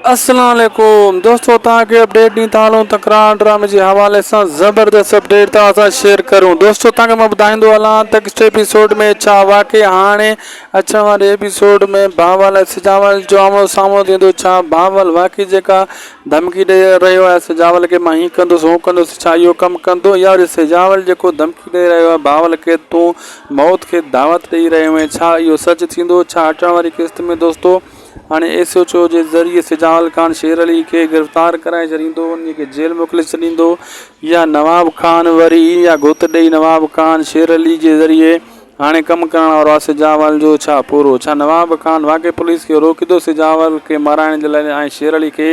السلام عليڪم دوستو توهان کي اپڊيٽ ڏيندا هلون تڪرار ڊرامي جي حوالي سان زبردست اپڊيٽ توهان سان شيئر ڪريون دوستو توهان کي مان ٻڌائيندو هلان ته نيڪسٽ ايپيسوڊ ۾ ڇا واقعي هاڻي اچڻ واري ايپيسوڊ ۾ بهاول ۽ سجاول جو آمهون سامهون ٿيندو ڇا بهاول واقعي جيڪا ڌمڪي ڏئي رهيو آهي سجاول کي مان هي ڪندس هو ڪندس ڇا اهو ڪم ڪندو يا وري سجاول جيڪو ڌمڪي ڏئي رهيو آهي بهاول کي تون موت کي دعوت ڏئي رهيو آهين ڇا اهو سچ ٿيندو ڇا اچڻ واري قسط ۾ دوستو هاڻي ايس ايڇ او جي ذريعي سجاول خان شير علي کي گرفتار ڪرائي ڇڏيندو، انهي کي جيل موڪلي ڇڏيندو يا نواب خان وري اها گهت ڏئي نواب خان شير علي جي ذريعي هاڻي ڪم ڪرڻ وارو آهي سجاول جو ڇا پورو ڇا نواب خان واقعي پوليس کي روڪيندو سجاول کي مارائڻ جي لاء ۽ شير علي کي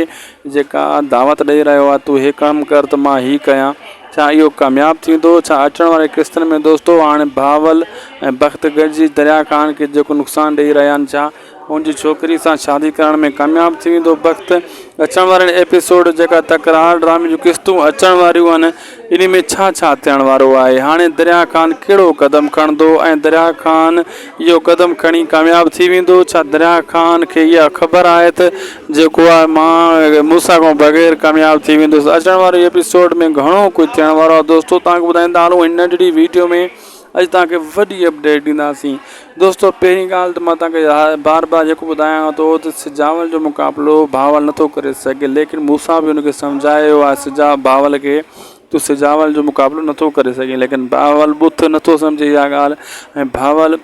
جيڪا دعوت ڏئي رهيو آهي تون هي ڪم ڪر ته مان هي ڪيان ڇا اهو ڪامياب ٿيندو ڇا اچڻ واري قسطن ۾ دوستو هاڻي بهاول ۽ بخت گڏجي دريا خان کي جيڪو نقصان ڏئي رهيا آهن ڇا ان جي ڇوڪري سان شادي ڪرڻ ۾ ڪامياب ٿي ويندو. بخت اچڻ وارن ايپيسوڊ جيڪا تڪرار ڊرامي جون قسطون اچڻ واريون آهن انهي ۾ ڇا ڇا ٿيڻ وارو آهي هاڻي دريا خان ڪهڙو قدم کڻندو ۽ دريا خان اهو قدم کڻي ڪامياب ٿي ويندو ڇا دريا خان کي اها خبر آهي ته جيڪو آهي مان موسيٰ کان بغير ڪامياب ٿي ويندس اچڻ واري ايپيسوڊ ۾ گهڻو ڪجهه ٿيڻ وارو آهي دوستو توهان کي ٻڌائيندا هلون هن ننڍڙي ويڊيو ۾ اڄ توهان کي وڏي اپڊيٽ ڏينداسين دوستو پهرين ڳالهه ته مان توهان کي بار بار جيڪو ٻڌايان ٿو ته سجاول جو مقابلو بهاول نٿو ڪري سگهي ليڪن موسيٰ به ان کي سمجهايو آهي سجا بهاول کي تون سجاول جو مقابلو نٿو ڪري سگهين ليڪن بهاول بت نٿو سمجهي اها ڳالهه ۽ بهاول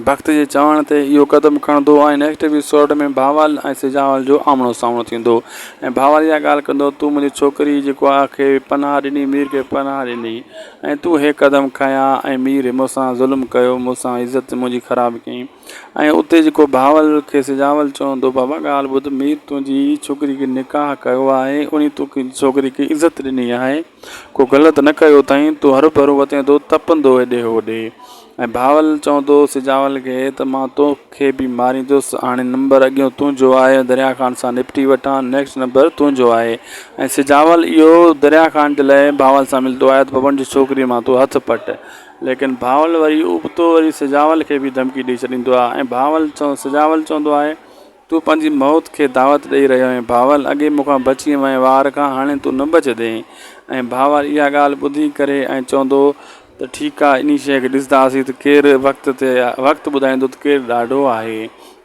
بخت جي چوڻ تي اهو قدم کڻندو ۽ نيڪسٽ ايپيسوڊ ۾ بهاول ۽ سجاول جو آمڻو سامڻو ٿيندو ۽ بهاول اها ڳالهه ڪندو تون منهنجي ڇوڪري جيڪو آ کي پناهه ڏني مير کي پناهه ڏني ۽ تون هي قدم کنيا ۽ مير مون سان ظلم ڪيو مون سان عزت منهنجي خراب ڪيائين ۽ اتي جيڪو بهاول کي سجاول چوندو بابا ڳالهه ٻڌ مير تنهنجي ڇوڪري کي نڪاح ڪيو آهي انهي توکي ڇوڪري کي عزت ڏني آهي ڪو غلط نه ڪيو اٿائين تون هروڀرو وتين ٿو تپندو هيڏي هوڏي ۽ بهاول چوندو سجاول کي ته مان تو کي به ماريندس هاڻي نمبر اڳيون تنهنجو آهي دريا خان سان نپٽي وٺان نيڪسٽ نمبر تنهنجو آهي ۽ سجاول اهو دريا خان جي لاء بهاول سان ملندو آهي ته ببن جي ڇوڪري مان تون هٿ پٽ ليڪن بهاول وري ابتو وري سجاول کي به ڌمڪي ڏئي ڇڏيندو آهي ۽ بهاول سجاول چوندو آهي تون پنهنجي موت کي دعوت ڏئي رهيو آهين. بهاول، اڳي مون کان بچي وئين وار کان، هاڻي تون نه بچندين. ۽ بهاول اها ڳالهه ٻڌي ڪري ۽ چوندو ته ٺيڪ آ، انهي شيء کي ڏسنداسين ته ڪير وقت تي وقت ٻڌائيندو ته ڪير ڏاڍو آهي.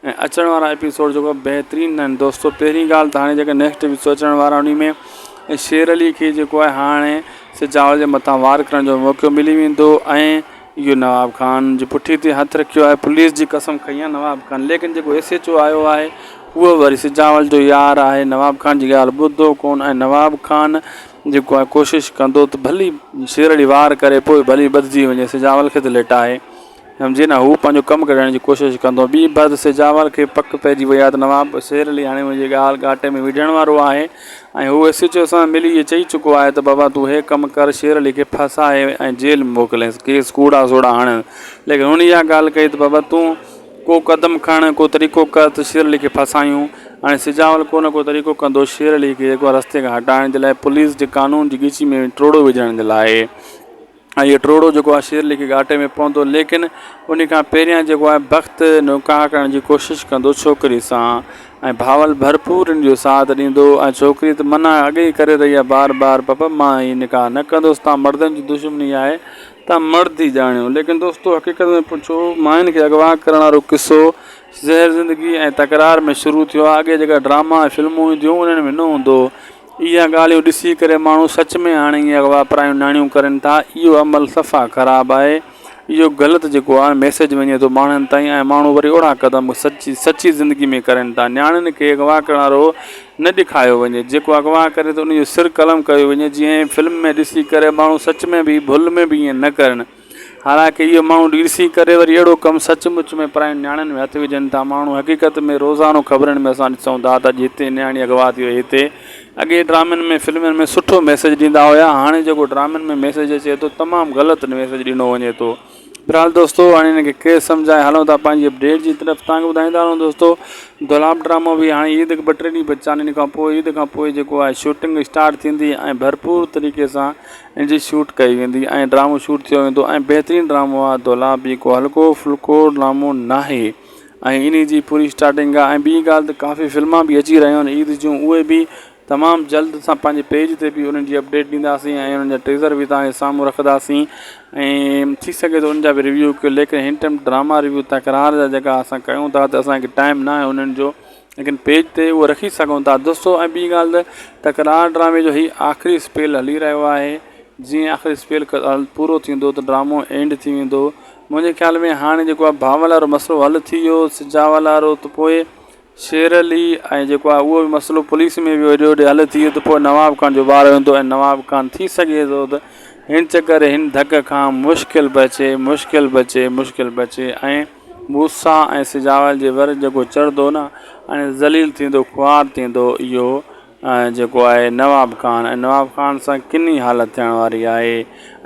۽ اچڻ وارا ايپيسوڊ جيڪو بهترين آهن دوستو پهرين ڳالهه ته هاڻي جيڪا نيڪسٽ ايپيسوڊ اچڻ وارا انهي ۾ شير علي کي جيڪو آهي هاڻي سجاول جي مٿان وار ڪرڻ جو موقعو ملي ويندو ۽ اهو نواب خان جي پٺي تي هٿ رکيو آهي پوليس جي قسم کنئي آهي نواب خان ليڪن جيڪو ايس ايڇ او آيو آهي اهو وري سجاول جو يار آهي نواب خان جي ڳالهه ٻڌو ڪون ۽ نواب خان جيڪو آهي ڪوشش ڪندو ته ڀلي شير علي وار ڪري پوء ڀلي ٻڌجي وڃي سجاول کي ته ليٽائي سمجهي نه هو پنهنجو ڪم ڪڍڻ جي ڪوشش ڪندو. ٻي ڀر سجاول کي پڪ پئجي وئي آهي ته نواب شير علي هاڻي منهنجي ڳالهه ڳاٽي ۾ وجهڻ وارو آهي ۽ هو ايس ايڇ او سان ملي اهو چئي چڪو آهي ته بابا تون هي ڪم ڪر شير علي کي ڦاسائي ۽ جيل ۾ موڪلينس ڪيس ڪوڙا سوڙا هڻ ليڪن هن اها ڳالهه ڪئي ته بابا تون ڪو قدم کڻ ڪو طريقو ڪر ته شير علي کي ڦاسايون هاڻي سجاول ڪو نه ڪو طريقو ڪندو شير علي کي جيڪو رستي کان هٽائڻ جي لاء پوليس جي قانون جي ڳچي ۾ ٽوڙو وجهڻ جي لاء. ۽ اهو ٽوڙو جيڪو آهي شير علي کي ڳاٽي ۾ پوندو ليڪن ان کان پهريان جيڪو آهي بخت نڪاح ڪرڻ جي ڪوشش ڪندو ڇوڪري سان ۽ بهاول ڀرپور ان جو ساٿ ڏيندو ۽ ڇوڪري ته منع اڳي ئي ڪري رهي آهي بار بار پپا مان هي نڪاح نه ڪندس تان مردن جي دشمني آهي تان مرد ئي ڄاڻيو ليڪن دوستو حقيقت ۾ پڇو ماين کي اغوا ڪرڻ وارو قصو زهر زندگي ۽ تڪرار ۾ شروع ٿيو آهي اڳي جيڪا ڊراما ۽ فلمون اينديون انهن ۾ نه هوندو هو اها ڳالهيون ڏسي ڪري ماڻهو سچ ۾ هاڻي ائين اغوا پرايون نياڻيون ڪرين ٿا اهو عمل صفا خراب آهي اهو غلط جيڪو آهي ميسيج وڃي ٿو ماڻهن تائين ۽ ماڻهو وري اهڙا قدم سچي سچي زندگي ۾ ڪرين ٿا نياڻين کي اغوا ڪرڻ وارو نه ڏيکايو وڃي جيڪو اغوا ڪري ٿو ان جو سر قلم ڪيو وڃي جيئن فلم ۾ ڏسي ڪري ماڻهو سچ ۾ به ڀل ۾ به ائين نه ڪرن حالانڪه اهو ماڻهو ڏسي ڪري وري اهڙو ڪم سچ مچ ۾ پراين نياڻين ۾ هٿ وجهن ٿا ماڻهو حقيقت ۾ روزانو خبرن ۾ اسان ڏسون ٿا ته اڄ هتي نياڻي اغوا ٿي وئي هتي اڳي ڊرامن ۾ فلمن ۾ سٺو ميسيج ڏيندا هيا هاڻي جيڪو ڊرامن ۾ ميسيج اچي ٿو تمام غلط ميسيج ڏنو وڃي ٿو بھرحال دوستو هاڻي هن کي ڪير سمجهائي هلون ٿا پنهنجي اپڊيٽ جي طرف تان کي ٻڌائيندا هلون دوستو دولاب ڊرامو به هاڻي عيد کي ٻه ٽي ڏينهن بچا آهن ان کان پوء عيد کان پوء جيڪو آهي شوٽنگ اسٽارٽ ٿيندي ۽ ڀرپور طريقي سان ان جي شوٽ ڪئي ويندي ۽ ڊرامو شوٽ ٿيو ويندو ۽ بهترين ڊرامو آهي دولاب به ڪو هلڪو ڦلڪو ڊرامو ناهي ۽ انهي جي پوري اسٽارٽنگ آهي ۽ ٻي ڳالهه ته ڪافي فلمان به اچي رهيون آهن عيد جون اهي به تمام جلد اسان پنهنجي پيج تي به انهن جي اپڊيٽ ڏينداسين ۽ انهن جا ٽيزر به توهان جي سامهون رکنداسين ۽ ٿي سگهي ٿو انهن جا به ريويو ڪيو ليڪن هن ٽائيم ڊراما ريويو تڪرار جا جيڪا اسان ڪيون ٿا ته اسانکي ٽائيم نه آهي انهن جو ليڪن پيج تي اهو رکي سگهون ٿا دوستو ۽ ٻي ڳالهه ته تڪرار ڊرامي جو هي آخري اسپيل هلي رهيو آهي جيئن آخري اسپيل پورو ٿيندو ته ڊرامو اينڊ ٿي ويندو منهنجي خيال ۾ هاڻي جيڪو آهي بهاول وارو مسئلو حل ٿي ويو سجاول وارو ته پوء شير علي ۽ جيڪو آهي اهو به مسئلو پوليس ۾ ويو هيڏي هوڏي حل ٿي ويو ته پوء نواب خان جو وارو ايندو ۽ نواب خان ٿي سگهي ٿو ته هن چڪر هن ڌڪ کان مشڪل بچي مشڪل بچي مشڪل بچي ۽ موسيٰ ۽ سجاول جي ور جيڪو چڙهندو نه ۽ ذليل ٿيندو خوار ٿيندو اهو ۽ جيڪو آهي نواب خان ۽ نواب خان سان ڪني حالت ٿيڻ واري آهي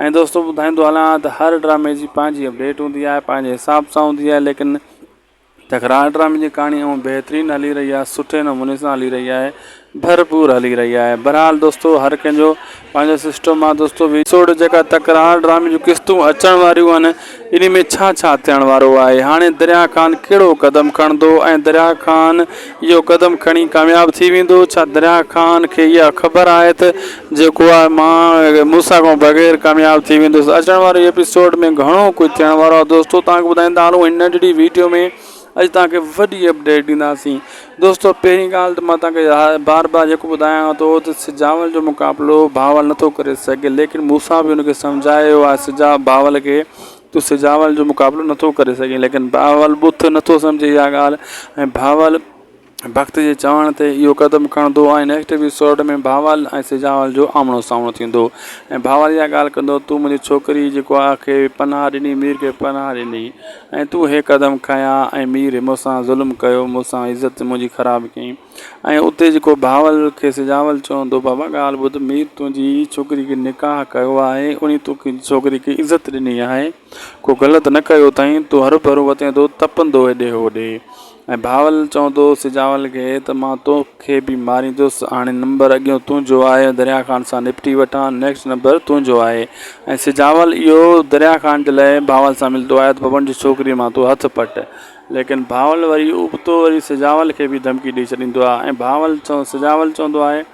۽ دوستو ٻڌائيندو هلان ته هر ڊرامي جي پنهنجي اپڊيٽ هوندي آهي پنهنجي حساب سان هوندي آهي ليڪن تڪرار ڊرامي جي ڪهاڻي ۽ بهترين هلي رهي آهي سٺي نموني سان هلي رهي آهي ڀرپور هلي رهي آهي بهرحال دوستو هر ڪنهن جو پنهنجو سسٽم آهي دوستو ايپيسوڊ جيڪا تڪرار ڊرامي جون قسطون اچڻ واريون آهن انهي ۾ ڇا ڇا ٿيڻ وارو آهي؟ هاڻي دريا خان ڪهڙو قدم کڻندو ۽ دريا خان اهو قدم کڻي ڪامياب ٿي ويندو؟ ڇا دريا خان کي اها خبر آهي ته جيڪو آهي مان موسيٰ کان بغير ڪامياب ٿي ويندس؟ اچڻ واري ايپيسوڊ ۾ گهڻو ڪجهه ٿيڻ وارو آهي دوستو توهان کي ٻڌائيندا هلون هن ننڍڙي ويڊيو ۾ اڄ توهان کي وڏي اپڊيٽ ڏينداسين دوستو پهرين ڳالهه ته مان توهان کي بار بار جيڪو ٻڌايان ٿو ته سجاول جو مقابلو بهاول نٿو ڪري سگهي ليڪن موسيٰ به ان کي سمجهايو آهي سجا بهاول کي تون سجاول جو مقابلو نٿو ڪري سگهين ليڪن بهاول بت نٿو سمجهي اها ڳالهه ۽ بهاول بخت جي چوڻ تي اهو قدم کڻندو ۽ نيڪسٽ ايپيسوڊ ۾ بهاول ۽ سجاول جو آمڻو سامڻو ٿيندو ۽ بهاول اها ڳالهه ڪندو تون منهنجي ڇوڪري جيڪو آ کي پناهه ڏني مير کي پناهه ڏني ۽ تون هي قدم کنيا ۽ مير مون سان ظلم ڪيو مون سان عزت منهنجي خراب ڪيائين ۽ اتي جيڪو بهاول کي سجاول چوندو بابا ڳالهه ٻڌ مير تنهنجي ڇوڪري کي نڪاح ڪيو آهي انهي توکي ڇوڪري کي عزت ڏني آهي ڪو غلط نه ڪيو اٿائين تون هروڀرو وتين ٿو تپندو هيڏي هوڏي ۽ بهاول چوندو سجاول کي ته مان تو کي به ماريندس هاڻي نمبر اڳيون تنهنجو آهي دريا خان سان نپٽي وٺان نيڪسٽ نمبر تنهنجو آهي ۽ سجاول اهو دريا خان جي لاء بهاول سان ملندو آهي ته ببن جي ڇوڪري مان تون هٿ پٽ ليڪن بهاول وري ابتو وري سجاول کي به ڌمڪي ڏئي ڇڏيندو آهي ۽ بهاول سجاول چوندو آهي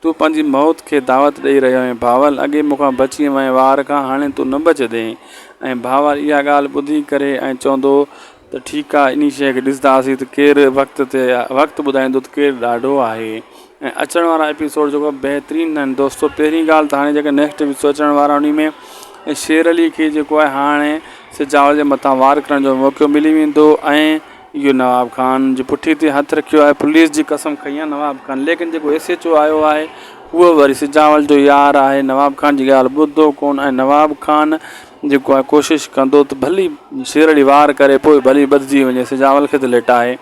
تون پنهنجي موت کي دعوت ڏئي رهيو آهين بهاول اڳي مون کان بچي وئين وار کان هاڻي تون نه بچندين ۽ بهاول اها ڳالهه ٻڌي ڪري ۽ چوندو ته ٺيڪ آهي انهي شيء کي ڏسنداسين ته ڪير وقت تي وقت ٻڌائيندو ته ڪير ڏاڍو آهي ۽ اچڻ وارا ايپيسوڊ جيڪو بهترين آهن دوستو پهرين ڳالهه ته هاڻي جيڪا نيڪسٽ ايپيسوڊ اچڻ وارا انهي ۾ شير علي کي جيڪو آهي هاڻي سجاول جي مٿان وار ڪرڻ جو موقعو ملي ويندو ۽ اهو نواب خان جي پٺي تي هٿ رکيو آهي پوليس جي قسم کنئي آهي نواب خان ليڪن جيڪو ايس ايڇ او آيو آهي اهو وري سجاول جو يار آهي نواب خان جي ڳالهه ٻڌندو ڪونه ۽ نواب خان جيڪو آهي ڪوشش ڪندو ته ڀلي شير علي وار ڪري پوء ڀلي ٻڌجي وڃي سجاول کي ته ليٽائي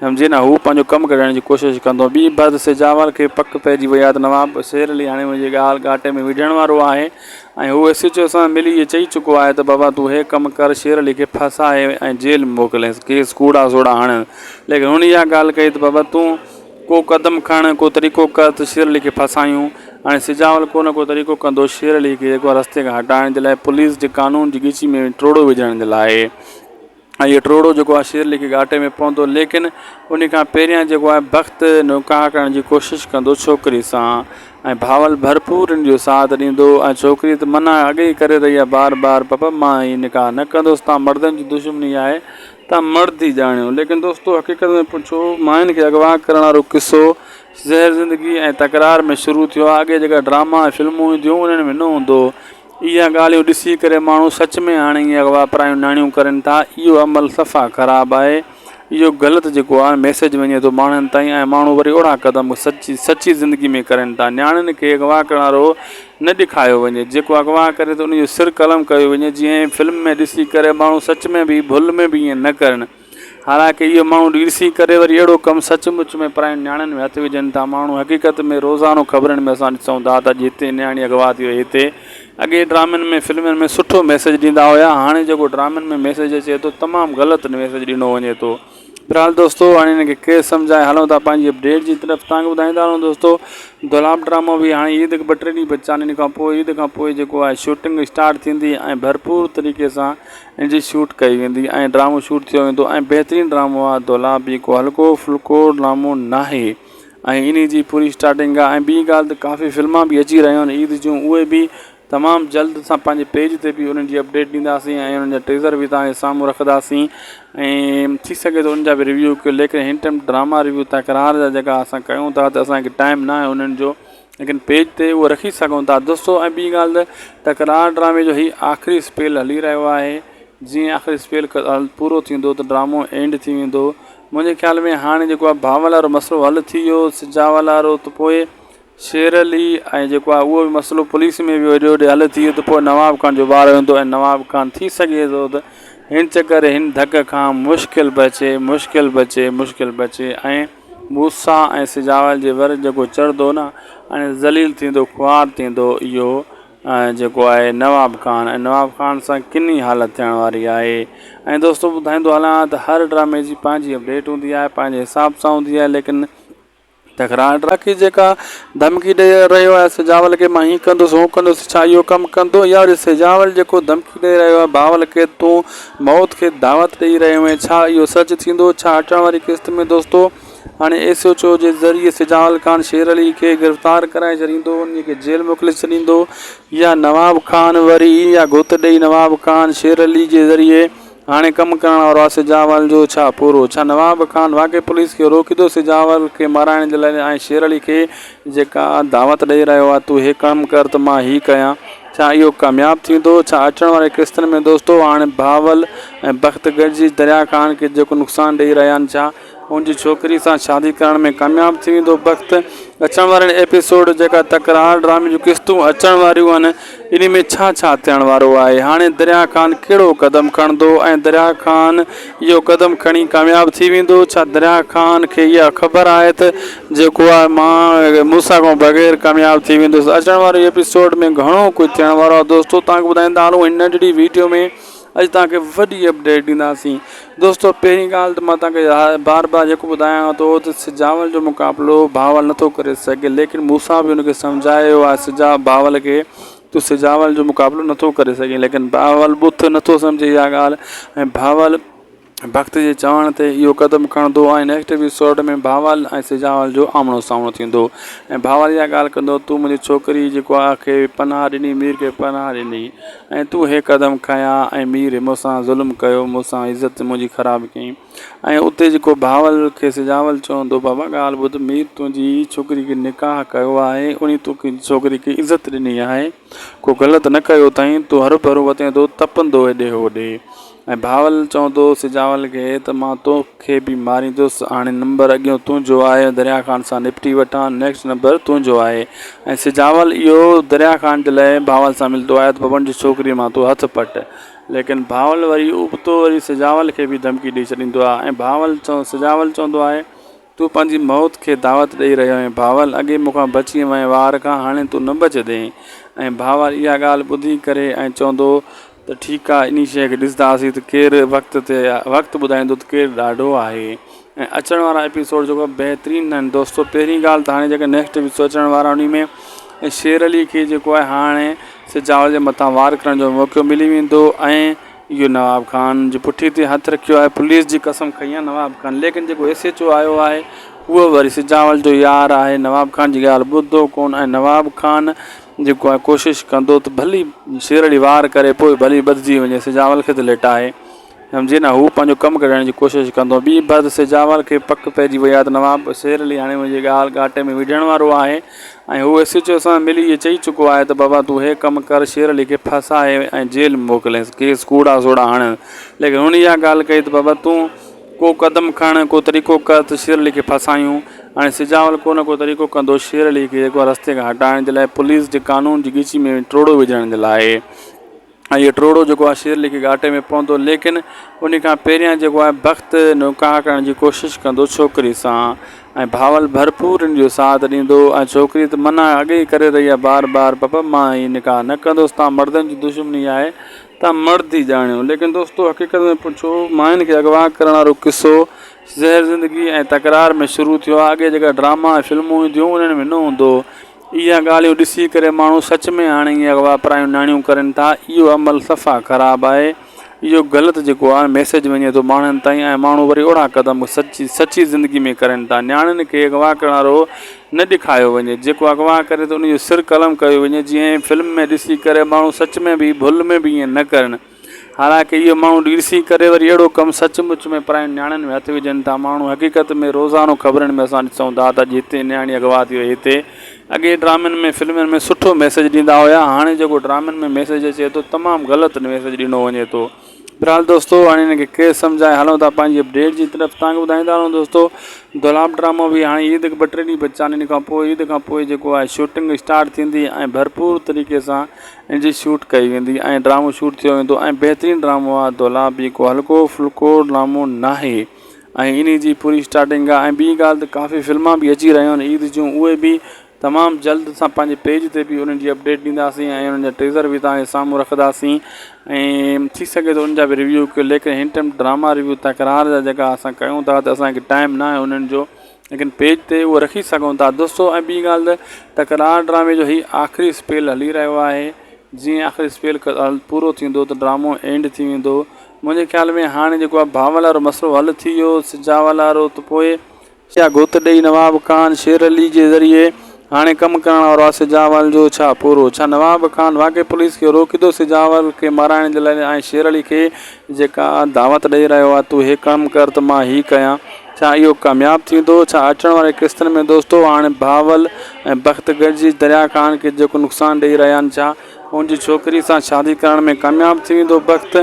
سمجهي نه هو پنهنجو ڪم ڪڍڻ جي ڪوشش ڪندو ٻي بات سجاول کي پڪ پئجي وئي آهي ته نواب شير علي هاڻي منهنجي ڳالهه ڳاٽي ۾ وجهڻ وارو آهي ۽ هو ايس ايڇ او سان ملي اهو چئي چڪو آهي ته بابا تون هي ڪم ڪر شير علي کي ڦاسائي ۽ جيل ۾ موڪلينس ڪيس ڪوڙا سوڙا هڻ ليڪن هن اها ڳالهه ڪئي ته بابا تون ڪو قدم کڻ ڪو طريقو ڪر ته شير علي کي ڦاسايون هاڻي سجاول ڪو نه ڪو طريقو ڪندو شير علي کي جيڪو رستي کان هٽائڻ جي لاء پوليس جي قانون جي ڳچي ۾ ٽوڙو وجهڻ جي لاء ۽ اهو ٽوڙو جيڪو آهي شير علي کي ڳاٽي ۾ پوندو ليڪن ان کان پهريان جيڪو آهي بخت نڪاح ڪرڻ جي ڪوشش ڪندو ڇوڪري سان ۽ بهاول ڀرپور ان جو ساٿ ڏيندو ۽ ڇوڪري ته منع اڳي ئي ڪري رهي آهي بار بار پپا مان هي نڪاح نه ڪندس تان مردن جي دشمني آهي تان مرد ئي ڄاڻيو ليڪن دوستو حقيقت ۾ پڇو ماين کي اغوا ڪرڻ وارو قصو زهر زندگي ۽ تڪرار ۾ شروع ٿيو آهي اڳي جيڪا ڊراما ۽ فلمون اينديون انهن ۾ نه هوندو هو اها ڳالهيون ڏسي ڪري ماڻهو سچ ۾ هاڻي ائين اغوا پرايون نياڻيون ڪرين ٿا اهو عمل صفا خراب آهي اهو غلط جيڪو آهي ميسيج وڃي ٿو ماڻهن تائين ۽ ماڻهو وري اهڙا قدم سچي سچي زندگي ۾ ڪرين ٿا نياڻين کي اغوا ڪرڻ وارو نه ڏيکايو وڃي جيڪو اغوا ڪري ٿو ان جو سر قلم ڪيو وڃي جيئن فلم ۾ ڏسي ڪري ماڻهو سچ ۾ به ڀل ۾ به ائين نه ڪرن حالانڪه اهو ماڻهو ڏسي ڪري وري اهڙو ڪم سچ مچ ۾ پراين نياڻين ۾ هٿ وجهن ٿا ماڻهو حقيقت ۾ روزانو خبرن ۾ اسان ڏسون ٿا ته اڄ هتي نياڻي اغوا ٿي وئي هتي اڳي ڊرامن ۾ فلمن ۾ سٺو ميسيج ڏيندا هيا هاڻي جيڪو ڊرامن ۾ ميسيج اچي ٿو تمام غلط ميسيج ڏنو وڃي ٿو. بھرحال دوستو هاڻي هن کي ڪير سمجهائي هلون ٿا پنهنجي اپڊيٽ جي طرف تان کي ٻڌائيندا هلون دوستو دولاب ڊرامو به هاڻي عيد کي ٻه ٽي ڏينهن بچا آهن ان کان پوء عيد کان پوء جيڪو آهي شوٽنگ اسٽارٽ ٿيندي ۽ ڀرپور طريقي سان ان جي شوٽ ڪئي ويندي ۽ ڊرامو شوٽ ٿيو ويندو ۽ بهترين ڊرامو آهي دولاب به ڪو هلڪو ڦلڪو ڊرامو ناهي ۽ انهي جي پوري اسٽارٽنگ آهي ۽ ٻي ڳالهه ته ڪافي فلمان به اچي رهيون آهن عيد جون اهي به تمام جلد اسان پنهنجي پيج تي به انهن جي اپڊيٽ ڏينداسين ۽ انهن جا ٽيزر به توهان جي سامهون رکنداسين ۽ ٿي سگهي ٿو انهن جا به ريويو ڪيو ليڪن هن ٽائيم ڊراما ريويو تڪرار جا جيڪا اسان ڪيون ٿا ته اسانکي ٽائيم نه آهي انهن جو ليڪن پيج تي اهو رکي سگهون ٿا دوستو ۽ ٻي ڳالهه ته تڪرار ڊرامي جو هي آخري اسپيل هلي رهيو آهي جيئن آخري اسپيل پورو ٿيندو ته ڊرامو اينڊ ٿي ويندو منهنجي خيال ۾ هاڻي جيڪو آهي بهاول وارو مسئلو حل ٿي ويو سجاول وارو ته پوء شير علي ۽ جيڪو آهي اهو به مسئلو پوليس ۾ ويو هيڏي هوڏي هل ٿي ويو ته پوء نواب خان جو وارو ايندو ۽ نواب خان ٿي سگهي ٿو ته هن چڪر هن ڌڪ کان مشڪل بچي مشڪل بچي مشڪل بچي ۽ موسيٰ ۽ سجاول جي ور جيڪو چڙهندو نه ۽ ذليل ٿيندو خوار ٿيندو اهو جيڪو آهي نواب خان ۽ نواب خان سان ڪني حالت ٿيڻ واري آهي ۽ دوستو ٻڌائيندو هلان ته هر ڊرامي جي پنهنجي اپڊيٽ هوندي آهي پنهنجي حساب سان هوندي آهي ليڪن تڪرار راکي جيڪا ڌمڪي ڏئي رهيو آهي سجاول کي مان هي ڪندس هو ڪندس ڇا اهو ڪم ڪندو يا وري سجاول جيڪو ڌمڪي ڏئي رهيو آهي بهاول کي تون موت کي دعوت ڏئي رهيو آهين ڇا اهو سچ ٿيندو ڇا اچڻ واري قسط ۾ دوستو هاڻي ايس ايڇ او جي ذريعي سجاول خان شير علي کي گرفتار ڪرائي ڇڏيندو ان کي جيل موڪلي ڇڏيندو يا نواب خان وري يا گهت ڏئي نواب خان شير علي جي ذريعي هاڻي ڪم ڪرڻ وارو آ سجاول جو ڇا پورو ڇا نواب خان واقعي پوليس کي روڪيندو سجاول کي مارائڻ جي لاء ۽ شير علي کي جيڪا دعوت ڏئي رهيو آ تون هي ڪم ڪر ته مان هي ڪيان ڇا اهو ڪامياب ٿيندو ڇا اچڻ واري قسطن ۾ دوستو هاڻي بهاول ۽ بخت گڏجي دريا خان کي جيڪو نقصان ڏئي رهيا آهن ڇا ان جي ڇوڪري سان شادي ڪرڻ ۾ ڪامياب ٿي ويندو بخت اچڻ وارن ايپيسوڊ جيڪا تڪرار ڊرامي جون قسطون اچڻ واريون آهن انهي ۾ ڇا ڇا ٿيڻ وارو آهي هاڻي دريا خان ڪهڙو قدم کڻندو ۽ دريا خان اهو قدم کڻي ڪامياب ٿي ويندو ڇا دريا خان کي اها خبر آهي ته جيڪو آهي مان موسيٰ کان بغير ڪامياب ٿي ويندس اچڻ واري ايپيسوڊ ۾ گهڻو ڪجهه ٿيڻ وارو آهي دوستو توهان کي ٻڌائيندا هلون هن ننڍڙي ويڊيو ۾ اڄ توهان کي وڏي اپڊيٽ ڏينداسين دوستو پهرين ڳالهه ته مان توهان کي بار بار جيڪو ٻڌايان ٿو ته سجاول جو مقابلو بهاول نٿو ڪري سگهي ليڪن موسيٰ به ان کي سمجهايو آهي سجا بهاول کي تون سجاول جو مقابلو نٿو ڪري سگهين ليڪن بهاول بت نٿو سمجهي اها ڳالهه ۽ بهاول بخت جي چوڻ تي اهو قدم کڻندو ۽ نيڪسٽ ايپيسوڊ ۾ بهاول ۽ سجاول جو آمڻو سامڻو ٿيندو ۽ بهاول اها ڳالهه ڪندو تون منهنجي ڇوڪري جيڪو آ کي پناهه ڏني مير کي پناهه ڏني ۽ تون هي قدم کنيا ۽ مير مون سان ظلم ڪيو مون سان عزت منهنجي خراب ڪيائين ۽ اتي جيڪو بهاول کي سجاول چوندو بابا ڳالهه ٻڌ مير تنهنجي ڇوڪري کي نڪاح ڪيو آهي انهي توکي ڇوڪري کي عزت ڏني آهي ڪو غلط نه ڪيو اٿائين تون هروڀرو وتين ٿو تپندو هيڏي هوڏي ۽ بهاول چوندو سجاول کي ته مان تو کي به ماريندس هاڻي نمبر اڳيون تنهنجو آهي دريا خان سان نپٽي وٺان نيڪسٽ نمبر تنهنجو آهي ۽ سجاول اهو دريا خان جي لاء بهاول سان ملندو آهي ته ببن جي ڇوڪري مان تون هٿ پٽ ليڪن بهاول وري ابتو وري سجاول کي به ڌمڪي ڏئي ڇڏيندو آهي ۽ بهاول سجاول چوندو آهي تون پنهنجي موت کي دعوت ڏئي رهيو آهين بهاول اڳي مون کان بچي وئين وار کان هاڻي تون نه بچندين ۽ بهاول اها ڳالهه ٻڌي ڪري ۽ چوندو ته ٺيڪ آهي انهي شيء کي ڏسنداسين ته ڪير وقت تي وقت ٻڌائيندو ته ڪير ڏاڍو آهي ۽ اچڻ وارا ايپيسوڊ جيڪو بهترين آهن دوستو پهرين ڳالهه ته هاڻي جيڪا نيڪسٽ ايپيسوڊ اچڻ وارا انهي ۾ شير علي کي جيڪو آهي هاڻي سجاول جي مٿان وار ڪرڻ جو موقعو ملي ويندو ۽ اهو نواب خان جي پٺي تي هٿ رکيو آهي پوليس جي قسم کنئي آهي نواب خان ليڪن جيڪو ايس ايڇ او آيو آهي اهو وري سجاول جو يار آهي نواب خان جي ڳالهه ٻڌو ڪون ۽ نواب خان جيڪو آهي ڪوشش ڪندو ته ڀلي شير علي وار ڪري پوء ڀلي ٻڌجي وڃي سجاول کي ته ليٽائي سمجهي نه هو پنهنجو ڪم ڪڍڻ جي ڪوشش ڪندو ٻي بد سجاول کي پڪ پئجي وئي آهي ته نواب شير علي هاڻي منهنجي ڳالهه ڳاٽي ۾ وجهڻ وارو آهي ۽ هو ايس ايڇ او سان ملي اهو چئي چڪو آهي ته بابا تون هي ڪم ڪر شير علي کي ڦاسائي ۽ جيل ۾ موڪلينس ڪيس ڪوڙا سوڙا هڻ ليڪن هن اها ڳالهه ڪئي ته بابا تون ڪو قدم کڻ ڪو طريقو ڪر ته شير علي کي ڦاسايون هاڻي سجاول ڪو نه ڪو طريقو ڪندو شير علي کي جيڪو رستي کان هٽائڻ جي لاء پوليس جي قانون جي ڳچي ۾ ٽوڙو وجهڻ جي لاء ۽ اهو ٽوڙو جيڪو آهي شير علي کي ڳاٽي ۾ پوندو ليڪن ان کان پهريان جيڪو آهي بخت نڪاح ڪرڻ جي ڪوشش ڪندو ڇوڪري سان ۽ بهاول ڀرپور ان جو ساٿ ڏيندو ۽ ڇوڪري ته منع اڳي ئي ڪري رهي آهي بار بار پپا مان هي نڪاح نه ڪندس تان مردن جي دشمني آهي تان مرد ئي ڄاڻيو ليڪن دوستو حقيقت ۾ پڇو ماين کي اغوا ڪرڻ وارو قصو زهر زندگي ۽ تڪرار ۾ شروع ٿيو آهي اڳي جيڪا ڊراما ۽ فلمون اينديون هيون انهن ۾ نه هوندو هو اها ڳالهيون ڏسي ڪري ماڻهو سچ ۾ هاڻي ائين اغوا پرايون نياڻيون ڪرن ٿا اهو عمل صفا خراب آهي اهو غلط جيڪو آهي ميسيج وڃي ٿو ماڻهن تائين ۽ ماڻهو وري اهڙا قدم سچي سچي زندگي ۾ ڪرن ٿا نياڻين کي اغوا ڪرڻ وارو نه ڏيکايو وڃي جيڪو اغوا ڪري ته ان جو سر قلم ڪيو وڃي جيئن فلم ۾ ڏسي ڪري ماڻهو سچ ۾ به ڀل ۾ به ائين نه ڪرن حالانڪه اهو ماڻهو ڏسي ڪري وري اهڙو ڪم سچ مچ ۾ پراين نياڻين ۾ هٿ وجهن ٿا ماڻهو حقيقت ۾ روزانو خبرن ۾ اسان ڏسون ٿا ته اڄ هتي نياڻي اغوا ٿي وئي هتي اڳي ڊرامن ۾ فلمن ۾ سٺو ميسيج ڏيندا هيا هاڻي جيڪو ڊرامن ۾ ميسيج اچي ٿو تمام غلط ميسيج ڏنو وڃي ٿو بھرحال دوستو هاڻي هن کي ڪير سمجهائي هلون ٿا پنهنجي اپڊيٽ جي طرف تان کي ٻڌائيندا هلون دوستو دولاب ڊرامو به هاڻي عيد کان ٻه ٽي ڏينهن بچا آهن ان کان پوء عيد کان پوء جيڪو آهي شوٽنگ اسٽارٽ ٿيندي ۽ ڀرپور طريقي سان ان جي شوٽ ڪئي ويندي ۽ ڊرامو شوٽ ٿيو ويندو ۽ بهترين ڊرامو آهي دولاب به ڪو هلڪو ڦلڪو ڊرامو ناهي ۽ انهي جي پوري اسٽارٽنگ آهي ۽ ٻي ڳالهه ته ڪافي فلمان به اچي رهيون آهن عيد جون اهي به تمام جلد اسان پنهنجي پيج تي به انهن جي اپڊيٽ ڏينداسين ۽ انهن جا ٽيزر به توهان جي سامهون رکنداسين ۽ ٿي سگهي ٿو انهن جا به ريويو ڪيو ليڪن هن ٽائيم ڊراما ريويو تڪرار جا جيڪا اسان ڪيون ٿا ته اسانکي ٽائيم نه آهي انهن جو ليڪن پيج تي اهو رکي سگهون ٿا دوستو ۽ ٻي ڳالهه ته تڪرار ڊرامي جو هي آخري اسپيل هلي رهيو آهي جيئن آخري اسپيل پورو ٿيندو ته ڊرامو اينڊ ٿي ويندو منهنجي خيال ۾ هاڻي جيڪو آهي بهاول وارو مسئلو حل ٿي ويو سجاول وارو ته پوء اها گهت ڏئي نواب خان شير علي جي ذريعي هاڻي ڪم ڪرڻ وارو آهي سجاول جو ڇا پورو ڇا نواب خان واقعي پوليس کي روڪيندو سجاول کي مارائڻ جي لاء ۽ شير علي کي جيڪا دعوت ڏئي رهيو آهي تون هي ڪم ڪر ته مان هي ڪيان ڇا اهو ڪامياب ٿيندو ڇا اچڻ واري قسطن ۾ دوستو هاڻي بهاول ۽ بخت گڏجي دريا خان کي جيڪو نقصان ڏئي رهيا آهن ڇا ان جي ڇوڪري سان شادي ڪرڻ ۾ ڪامياب ٿي ويندو بخت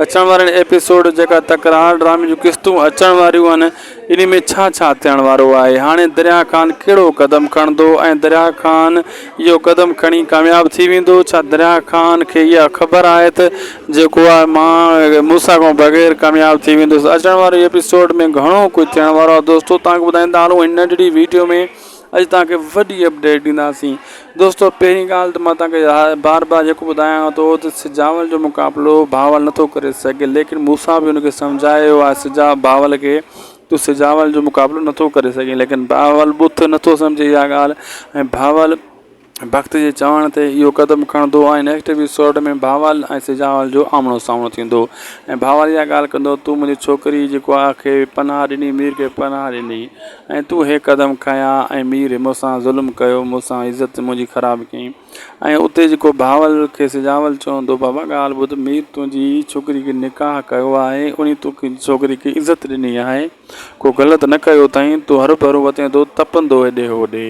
اچڻ وارن ايپيسوڊ جيڪا تڪرار ڊرامي جون قسطون اچڻ واريون آهن انهي ۾ ڇا ڇا ٿيڻ وارو آهي هاڻي دريا خان ڪهڙو قدم کڻندو ۽ دريا خان اهو قدم کڻي ڪامياب ٿي ويندو ڇا دريا خان کي اها خبر آهي ته جيڪو آهي مان موسيٰ کان بغير ڪامياب ٿي ويندس اچڻ واري ايپيسوڊ ۾ گهڻو ڪجهه ٿيڻ وارو آهي دوستو توهان کي ٻڌائيندا هلون هن ننڍڙي ويڊيو ۾ اڄ توهان کي وڏي اپڊيٽ ڏينداسين دوستو پهرين ڳالهه ته مان توهان کي بار بار جيڪو ٻڌايان ٿو ته سجاول جو مقابلو بهاول نٿو ڪري سگهي ليڪن موسيٰ به ان کي سمجهايو آهي سجا بهاول کي تون سجاول جو مقابلو نٿو ڪري سگهين ليڪن بهاول بت نٿو سمجهي اها ڳالهه ۽ بهاول بخت جي چوڻ تي اهو قدم کڻندو ۽ نيڪسٽ ايپيسوڊ ۾ بهاول ۽ سجاول جو آمڻو سامڻو ٿيندو ۽ بهاول اها ڳالهه ڪندو تون منهنجي ڇوڪري جيڪو آ کي پناهه ڏني مير کي پناهه ڏني ۽ تون هي قدم کنيا ۽ مير مون سان ظلم ڪيو مون سان عزت منهنجي خراب ڪئي ۽ اتي جيڪو بهاول کي سجاول چوندو بابا ڳالهه ٻڌ مير تنهنجي ڇوڪري کي نڪاح ڪيو آهي انهي توکي ڇوڪري کي عزت ڏني آهي ڪو غلط نه ڪيو اٿائين تون هروڀرو وتين ٿو تپندو هيڏي هوڏي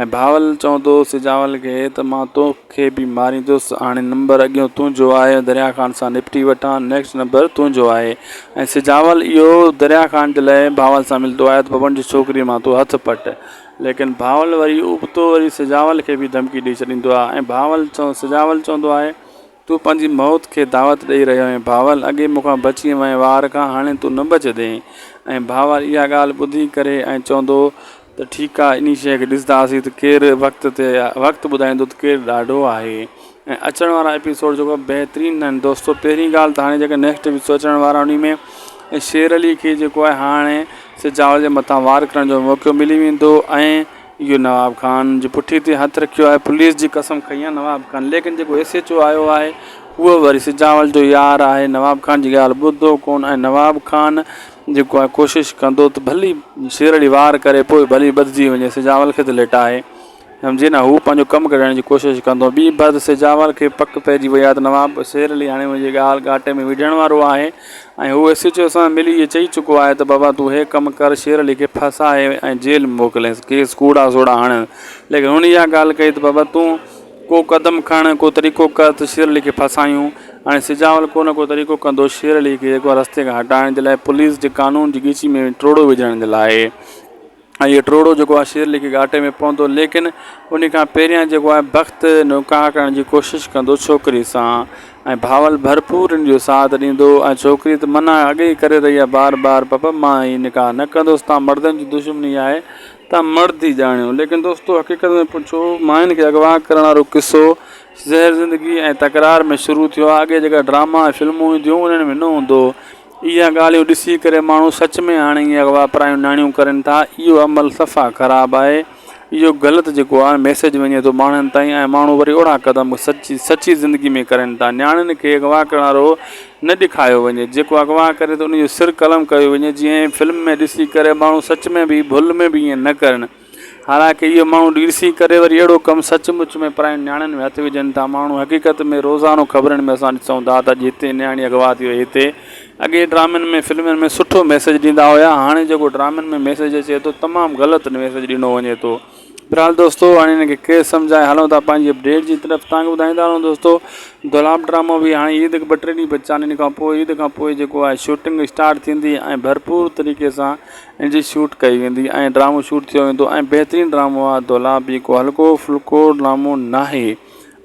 ۽ بهاول چوندو سجاول کي ته مان تو کي به ماريندس هاڻي نمبر اڳيون تنهنجو آهي دريا خان سان نپٽي وٺان نيڪسٽ نمبر تنهنجو آهي ۽ سجاول اهو دريا خان جي لاء بهاول سان ملندو آهي ته بابن جي ڇوڪري مان تون هٿ پٽ ليڪن بهاول وري ابتو وري سجاول کي به ڌمڪي ڏئي ڇڏيندو آهي ۽ بهاول سجاول چوندو آهي تون پنهنجي موت کي دعوت ڏئي رهيو آهين بهاول اڳي مون کان بچي وئين وار کان هاڻي تون نه بچندين ۽ بهاول اها ڳالهه ٻڌي ڪري ۽ چوندو ته ٺيڪ آهي انهي شيء کي ڏسنداسين ته ڪير وقت تي وقت ٻڌائيندو ته ڪير ڏاڍو آهي ۽ اچڻ وارا ايپيسوڊ جيڪو بهترين آهن دوستو پهرين ڳالهه ته هاڻي جيڪا نيڪسٽ ايپيسوڊ اچڻ وارا انهي ۾ شير علي کي جيڪو آهي هاڻي سجاول جي مٿان وار ڪرڻ جو موقعو ملي ويندو ۽ اهو نواب خان جي پٺي تي هٿ رکيو آهي پوليس جي قسم کنئي آهي نواب خان ليڪن جيڪو ايس ايڇ او آيو آهي اهو وري سجاول جو يار آهي نواب خان جي ڳالهه ٻڌو ڪون ۽ نواب خان جيڪو آهي ڪوشش ڪندو ته ڀلي شير علي وار ڪري پوء ڀلي ٻڌجي وڃي سجاول کي ته ليٽائي سمجهي نه هو پنهنجو ڪم ڪڍڻ جي ڪوشش ڪندو ٻي ڀر سجاول کي پڪ پئجي وئي آهي ته نواب شير علي هاڻي منهنجي ڳالهه ڳاٽي ۾ وجهڻ وارو آهي ۽ هو ايس ايڇ او سان ملي اهو چئي چڪو آهي ته بابا تون هي ڪم ڪر شير علي کي ڦاسائي ۽ جيل ۾ موڪلينس ڪيس ڪوڙا سوڙا هڻ ليڪن هن اها ڳالهه ڪئي ته بابا تون ڪو قدم کڻ ڪو طريقو ڪر ته شير علي کي ڦاسايون هاڻي سجاول ڪو نه ڪو طريقو ڪندو شير علي کي جيڪو رستي کان هٽائڻ جي لاء پوليس جي قانون جي ڳچي ۾ ٽوڙو وجهڻ جي لاء ۽ اهو ٽوڙو جيڪو آهي شير علي کي ڳاٽي ۾ پوندو ليڪن ان کان پهريان جيڪو آهي بخت نڪاح ڪرڻ جي ڪوشش ڪندو ڇوڪري سان ۽ بهاول ڀرپور ان جو ساٿ ڏيندو ۽ ڇوڪري ته منع اڳي ئي ڪري رهي آهي بار بار پپا مان هي نڪاح نه ڪندس تان مردن جي دشمني آهي تان مرد ئي ڄاڻيو ليڪن دوستو حقيقت ۾ پڇو ماين کي اغوا ڪرڻ وارو قصو زهر زندگي ۽ تڪرار ۾ شروع ٿيو آهي اڳي جيڪا ڊراما ۽ فلمون اينديون هيون انهن ۾ نه هوندو هو اها ڳالهيون ڏسي ڪري ماڻهو سچ ۾ هاڻي ائين اغوا پرايون نياڻيون ڪرين ٿا اهو عمل صفا خراب آهي اهو غلط جيڪو آهي ميسيج وڃي ٿو ماڻهن تائين ۽ ماڻهو وري اهڙا قدم سچي سچي زندگي ۾ ڪرين ٿا نياڻين کي اغوا ڪرڻ وارو نه ڏيکايو وڃي جيڪو اغوا ڪري ته ان جو سر قلم ڪيو وڃي جيئن فلم ۾ ڏسي ڪري ماڻهو سچ ۾ به ڀل ۾ به ائين نه ڪرن حالانڪه اهو ماڻهو ڏسي ڪري وري اهڙو ڪم سچ مچ ۾ پراين نياڻين ۾ هٿ وجهن ٿا ماڻهو حقيقت ۾ روزانو خبرن ۾ اسان ڏسون ٿا ته اڄ هتي نياڻي اغوا ٿي وئي هتي اڳي ڊرامن ۾ فلمن ۾ سٺو ميسيج ڏيندا هيا هاڻي جيڪو ڊرامن ۾ ميسيج اچي ٿو تمام غلط ميسيج ڏنو وڃي ٿو بھرحال دوستو هاڻي هن کي ڪير سمجهائي هلون ٿا پنهنجي اپڊيٽ جي طرف تان کي ٻڌائيندا هلون دوستو دولاب ڊرامو به هاڻي عيد کي ٻه ٽي ڏينهن بچا آهن ان کان پوء عيد کان پوء جيڪو آهي شوٽنگ اسٽارٽ ٿيندي ۽ ڀرپور طريقي سان ان جي شوٽ ڪئي ويندي ۽ ڊرامو شوٽ ٿيو ويندو ۽ بهترين ڊرامو آهي دولاب به ڪو هلڪو ڦلڪو ڊرامو ناهي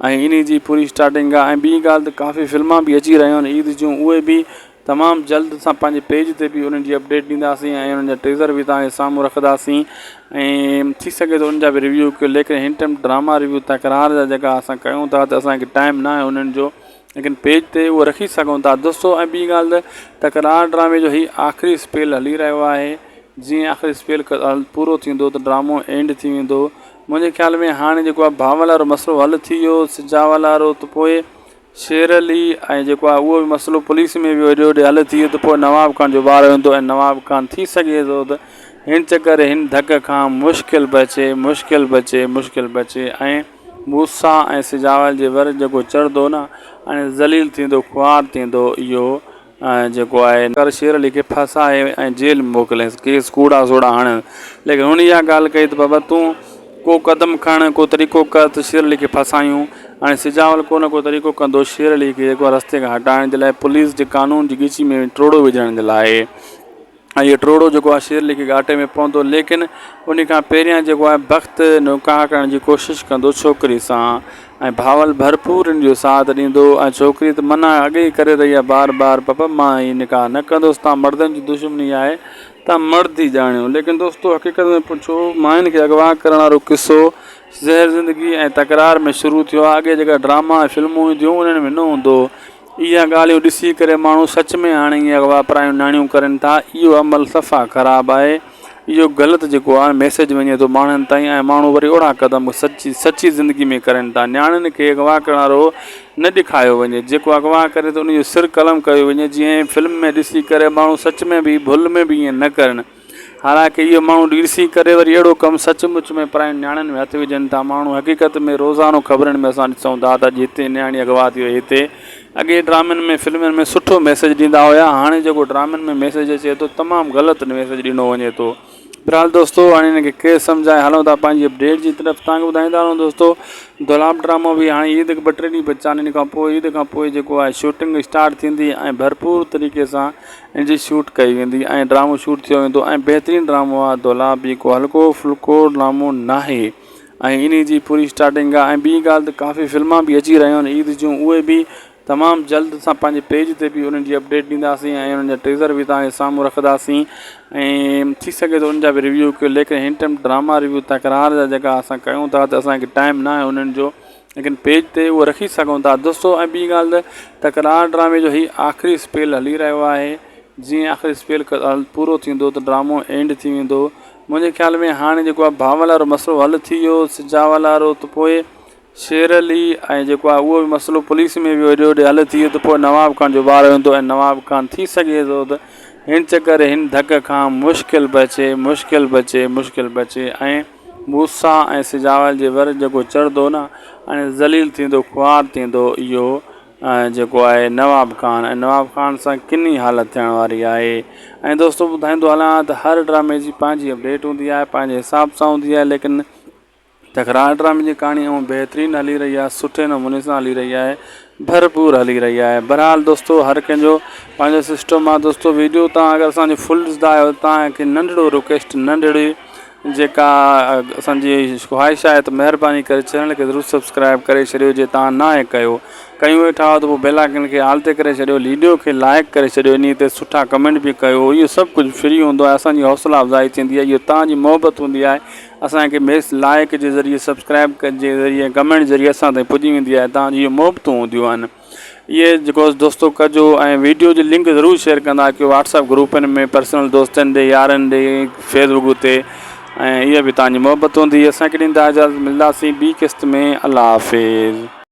۽ انهي جي پوري اسٽارٽنگ آهي ۽ ٻي ڳالهه ته ڪافي فلمان به اچي رهيون آهن عيد جون اهي به تمام جلد اسان پنهنجي پيج تي به انهن جي اپڊيٽ ڏينداسين ۽ انهن جا ٽيزر به توهان جي سامهون رکنداسين ۽ ٿي سگهي ٿو انهن جا به ريويو ڪيو ليڪن هن ٽائيم ڊراما ريويو تڪرار جا جيڪا اسان ڪيون ٿا ته اسانکي ٽائيم نه آهي انهن جو ليڪن پيج تي اهو رکي سگهون ٿا دوستو ۽ ٻي ڳالهه ته تڪرار ڊرامي جو هي آخري اسپيل هلي رهيو آهي جيئن آخري اسپيل پورو ٿيندو ته ڊرامو اينڊ ٿي ويندو منهنجي خيال ۾ هاڻي جيڪو آهي بهاول وارو مسئلو حل ٿي ويو سجاول وارو ته پوء شير علي ۽ جيڪو آهي اهو به مسئلو پوليس ۾ ويو هيڏي هوڏي هل ٿي ويو ته پوء نواب خان جو وارو ايندو ۽ نواب خان ٿي سگهي ٿو ته هن چڪر هن ڌڪ کان مشڪل بچي مشڪل بچي مشڪل بچي ۽ موسيٰ ۽ سجاول جي ور جيڪو چڙهندو نه ۽ ذليل ٿيندو خوار ٿيندو اهو جيڪو آهي. ڪر شير علي کي ڦاسائي ۽ جيل ۾ موڪلينس، ڪيس ڪوڙا سوڙا هڻيس. ليڪن هن اها ڳالهه ڪئي ته بابا تون ڪو قدم کڻ، ڪو طريقو ڪر ته شير علي کي ڦاسايون. هاڻي سجاول ڪو نه ڪو طريقو ڪندو شير علي کي جيڪو آهي رستي کان هٽائڻ جي لاء پوليس جي قانون جي ڳچي ۾ ٽوڙو وجهڻ جي لاء. ۽ اهو ٽوڙو جيڪو آهي شير علي کي ڳاٽي ۾ پوندو ليڪن ان کان پهريان جيڪو آهي بخت نڪاح ڪرڻ جي ڪوشش ڪندو ڇوڪري سان ۽ بهاول ڀرپور ان جو ساٿ ڏيندو ۽ ڇوڪري ته منع اڳي ئي ڪري رهي آهي بار بار پپا مان هي نڪاح نه ڪندس تان مردن جي دشمني آهي تان مرد ئي ڄاڻيو ليڪن دوستو حقيقت ۾ پڇو ماين کي اغوا ڪرڻ وارو قصو زهر زندگي ۽ تڪرار ۾ شروع ٿيو آهي اڳي جيڪا ڊراما ۽ فلمون اينديون هيون انهن ۾ نه هوندو هو اها ڳالهيون ڏسي ڪري ماڻهو سچ ۾ هاڻي ائين اغوا پرايون نياڻيون ڪرين ٿا اهو عمل صفا خراب آهي اهو غلط جيڪو آهي ميسيج وڃي ٿو ماڻهن تائين ۽ ماڻهو وري اهڙا قدم سچي سچي زندگي ۾ ڪرين ٿا نياڻين کي اغوا ڪرڻ وارو نه ڏيکايو وڃي جيڪو اغوا ڪري ته ان جو سر قلم ڪيو وڃي جيئن فلم ۾ ڏسي ڪري ماڻهو سچ ۾ به ڀل ۾ به ائين نه ڪرن حالانڪه اهو ماڻهو ڏسي ڪري وري اهڙو ڪم سچ مچ ۾ پراين نياڻين ۾ هٿ وجهن ٿا ماڻهو حقيقت ۾ روزانو خبرن ۾ اسان ڏسون ٿا ته اڄ هتي نياڻي اغوا ٿي وئي هتي اڳي ڊرامن ۾ فلمن ۾ سٺو ميسيج ڏيندا هيا هاڻي جيڪو ڊرامن ۾ ميسيج اچي ٿو تمام غلط ميسيج ڏنو وڃي ٿو بھرحال دوستو هاڻي هن کي ڪير سمجهائي هلون ٿا پنهنجي اپڊيٽ جي طرف تان کي ٻڌائيندا هلون دوستو دولاب ڊرامو به هاڻي عيد کي ٻه ٽي ڏينهن بچا آهن ان کان پوء عيد کان پوء جيڪو آهي شوٽنگ اسٽارٽ ٿيندي ۽ ڀرپور طريقي سان ان جي شوٽ ڪئي ويندي ۽ ڊرامو شوٽ ٿيو ويندو ۽ بهترين ڊرامو آهي دولاب به ڪو هلڪو ڦلڪو ڊرامو ناهي ۽ انهي جي پوري اسٽارٽنگ آهي ۽ ٻي ڳالهه ته ڪافي فلمان به اچي رهيون آهن عيد جون اهي به تمام جلد اسان پنهنجي پيج تي به انهن جي اپڊيٽ ڏينداسين ۽ انهن جا ٽيزر به توهان جي سامهون رکنداسين ۽ ٿي سگهي ٿو انهن جا به ريويو ڪيو ليڪن هن ٽائيم ڊراما ريويو تڪرار جا جيڪا اسان ڪيون ٿا ته اسانکي ٽائيم ناهي انهن جو ليڪن پيج تي اهو رکي سگهون ٿا دوستو ۽ ٻي ڳالهه ته تڪرار ڊرامي جو هي آخري اسپيل هلي رهيو آهي جيئن آخري اسپيل پورو ٿيندو ته ڊرامو اينڊ ٿي ويندو منهنجي خيال ۾ هاڻي جيڪو آهي بهاول وارو مسئلو حل ٿي ويو سجاول وارو ته پوء شير علي ۽ جيڪو آهي اهو به مسئلو پوليس ۾ ويو هيڏي هوڏي حل ٿي ويو ته پوء نواب خان جو وارو ايندو ۽ نواب خان ٿي سگهي ٿو ته هن چڪر هن ڌڪ کان مشڪل بچي مشڪل بچي مشڪل بچي ۽ موسيٰ ۽ سجاول جي ور جيڪو چڙهندو نه ۽ ذليل ٿيندو خوار ٿيندو اهو جيڪو آهي نواب خان ۽ نواب خان سان ڪني حالت ٿيڻ واري آهي ۽ دوستو ٻڌائيندو هلان ته هر ڊرامي جي پنهنجي اپڊيٽ هوندي آهي پنهنجي حساب سان هوندي آهي ليڪن تڪرار ڊرامي جي ڪهاڻي ۽ بهترين هلي رهي آهي سٺي نموني سان هلي رهي آهي ڀرپور هلي رهي آهي بهرحال دوستو هر ڪنهن جو پنهنجو سسٽم آهي دوستو ويڊيو تان اگر اسان جو فل ڏسندا آهيو تان کي ننڍڙو رڪويسٽ ننڍڙي جيڪا اسان جي خواهش آهي ته مهرباني ڪري چينل کي ضرور سبسڪرائب ڪري ڇڏيو جي توهان ناهي ڪيو ڪيون ويٺا آهيو ته پوء بيل آئڪن کي آل تي ڪري ڇڏيو ويڊيو کي لائڪ ڪري ڇڏيو انهي تي سٺا ڪمينٽ به ڪيو اهو سڀ ڪجهه فري هوندو آهي اسان جي حوصلا افزائي ٿيندي آهي اهو توهان جي محبت هوندي آهي اسان کي ميس لائڪ جي ذريعي سبسڪرائب جي ذريعي ڪمينٽ ذريعي اسان تائين پڄي ويندي آهي توهان جي اهي محبتون هونديون آهن اهي جيڪو دوستو ڪجو ۽ ويڊيو جي لنڪ ضرور شيئر ڪندا ڪيو واٽس اپ گروپن ۾ پرسنل دوستن ڏي يارن ڏي فيس بڪ تي ۽ اها به توهان جي محبت هوندي اسان کي ڏيندا اجازت ملداسين ٻي قسط ۾ الله حافظ.